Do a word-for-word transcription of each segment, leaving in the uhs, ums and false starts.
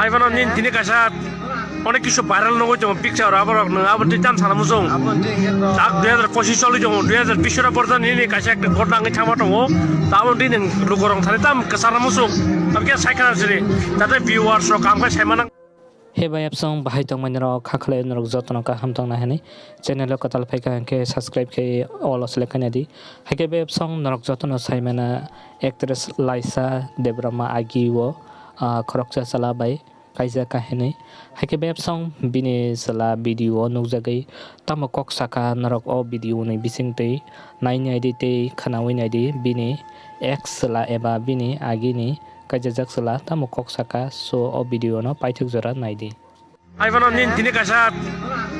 Hai phano nini tini kaisa onek kisu viral nugwi tongo picture abo rok nwng abo twi tam sana muchung. Abo twi hwnkhe to. Tak dui hazar pochis choli tongo, dui hazar bish oro borjak nini kaisa ekta ghotna wngwi thangma tongo. Taboni twi nwng lukurok thani tam kwchana muchung. Tamkhe sai khana sini. Jate viewers rok kaham khe sai manang. He bai apsong bahai tongmani rok kha khlai norok jotono kaham tongna hwnwi channel o kwtal phaikha hwnkhe subscribe khe all o select khaina di. Haikhe bai apsong norok jotono sai mana actress Laisa Debbarma agi o, ah, khoroksa chwla bai kaijak kha hwnwi. Haikhe bebsong bini chwla video o nukjagwi tamo kok saka norok o video ni bisingtwi nai naidi tei khwnaui naidi bini ex chwla eba bini agini kaijajak chwla tamo kok saka, so o video no paithak jora naidi. Hai phano nini tini kaisa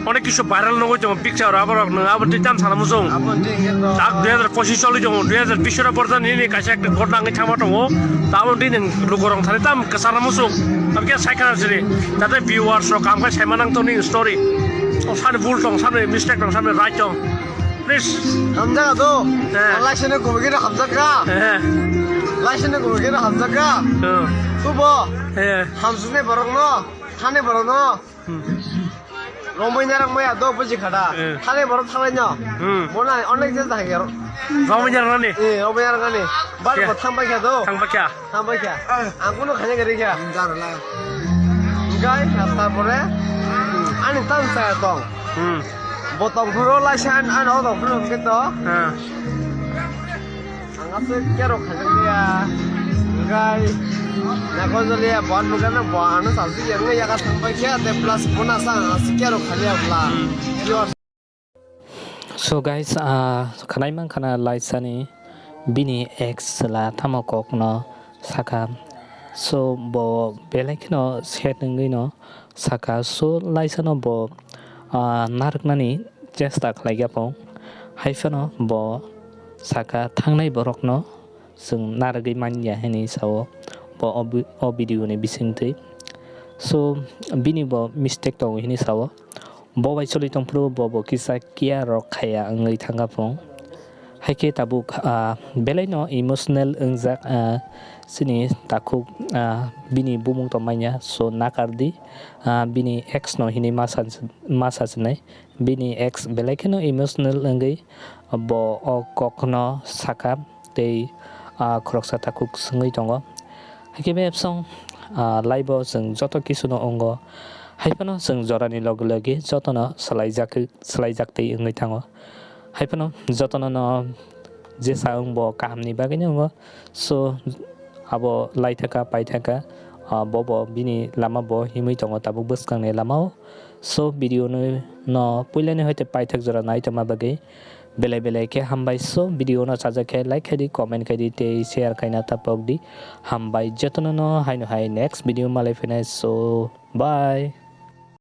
onek kisu viral nugwi tongo picture abo rok nwng abo twi tam sana muchung. Abo twi hwnkhe to. Tak dui hazar pochis choli tongo, dui hazar bish oro borjak nini kaisa ekta ghotna wngwi thangma tongo. Taboni twi nwng lukurok thani tam kwchana muchung. Tamkhe sai khana sini. Jate viewers rok kaham khe sai manang tongni story. O sani bul tong, sani mistake tong, sani right tong. Please. Hamjak do. Eh. Laisene gumigino hamjak ka. Eh. Laisene gumigino hamjak ka. Eh. Tubo. Eh. Hamsuknai borok no. Thani borok no. Hmm. Romwi narang maya do buji khada. Eh. Thani borok thalai no. Hmm. Bona onek je thang yaro. Romwi narang ni. Eh, romwi narang ni. Bar Kya? Bo thang bai kya do. Thang bai kya? Thang bai kya? Ang kuno khanya gari kya? Jarla. Gai hasta pore. Ani tan sa tong. Hmm. Bo tong phuro lai san an o tong phuro ke to. Ah. Ang aswk kero khajakliya, hwnkhe nakojolia bo nukha na bo ano salsi yang yaga thangbai khe, tei plus bono sa ang aswk kero khaliya bwla. So guys, ah, khwnai mankha na Laisani bini ex chwla tamo kokno sakha. So bo belai kheno set wngwi no sakha. So Laisano bo, ah, narwknani chesta khlaikha pho. Hai phano bo sakha, thangnai borokno chwng narwgwi manya hinwi sao bo o bi-, o video ni bisingtwi. So bini bo mistake tongo hinwi sao. Bo bai choli tongphuru bo bo kisa care rok khaiya wngwi thangkha pho. Haikhe tabuk, ah, belaino emotional wngjak, ah, chini takhuk, ah, bini bumung tong manya, so nakardi, ah, bini ex no hinwi ma sa-, ma sachinai. Bini ex belai kheno emotional wngwi bo o kokno sakha tei, ah, khoroksa takhuk swngwi tongo. Haikhe bebsong, ah, life o chwng joto kisuno wngo. Haiphano chwng jorani loge loge jotono swlaijak, swlaijak tei wngwi thango. Haiphano jotono no jesa wngbo kahamni bagwino wngo. So, abo laithaka, paithaka, ah, bobo bini lama bo himwi tongo tabuk bwskangni lamao. So, video no, no puilani hoite paithak jora nai tongma bagwi belai belai khe hambai. So, video no chajak khe like khaidi, comment khaidi tei share khaina tapokdi. Hambai jotono no haino hai next video malai phinai. So, bye.